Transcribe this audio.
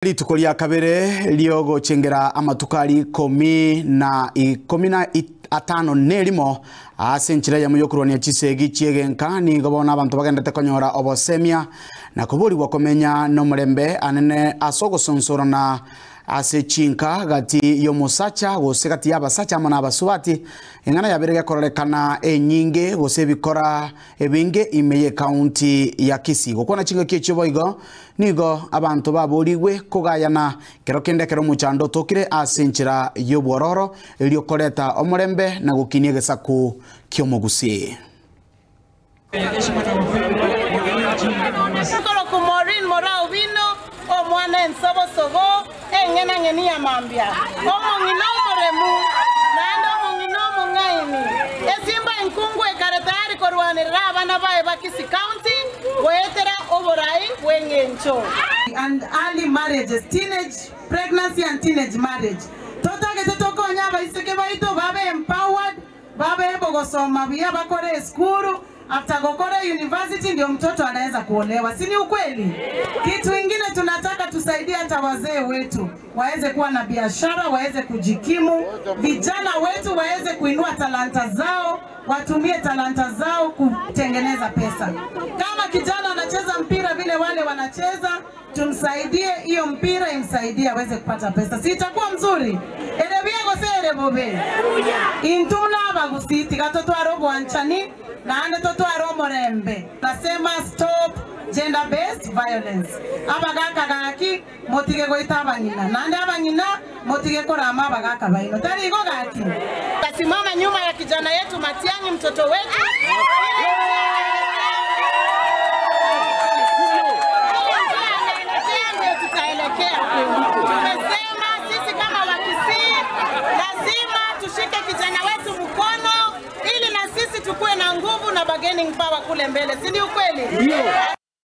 Rituko ria kabere riogochengera amatuko aria ikomi na ikomi na atano nerimo ase enchera eyemo yokorwania chisegi chi'egenka, nigo bono abanto bagenderete konyora obosemia na koborigwa komenya nomorembe anene ase ogosonsorana ase chinka gati y'omosacha gose gati y'abasacha amo nabasubati, eng'ana yabere gekororekana enyinge gose ebikora ebinge ime y'Ekaunti ya Kisii. Gokwana chingaki echio boigo nigo abanto baborigwe kogayana kero kende ekero omochando otokire ase enchera y'obwororo erio koreta omorembe na gokinia egesaku ki'omogusii. Nkorokwa Maureen Moraa Owino, omwana ensobosobo, eng'enang'eni ya mambia, omong'ina omoremu, naende omong'ina omong'aini. Esimba enkungu ekare tayari korwanerera abana baye ba Kisii County goetera oborai bw'engencho. And early marriages, teenage pregnancy and teenage marriage. Totagete tokonye abaiseke baito babe empowered, babe able gosoma buya bakore esukuru, after gokora university ndio mtoto anaweza kuolewa, si ni ukweli? Kitu ingine tunataka tusaidie hata wazee wetu waweze kuwa na biashara, waweze kujikimu, vijana wetu waweze kuinua talanta zao, watumie talanta zao kutengeneza pesa. Kama kijana anacheza mpira vile wale wanacheza, tumsaidie hiyo mpira imsaidie aweze kupata pesa, si itakuwa mzuri? Erebiego bobe intuna abagusii tiga totware obwanchani naende totware omorembe. Nasema stop gender based violence. Abagaka gaki motige goita abang'ina naende abang'ina motige korama abagaka baino tari igo gaki. Tasimama nyuma ya kijana yetu Matiang'i, mtoto wetu ndio tutaelekea. Tumesema sisi kama Wakisii lazima tushike kijana wetu mkono ili na sisi tukuwe na nguvu na bargaining power kule mbele, si ni ukweli?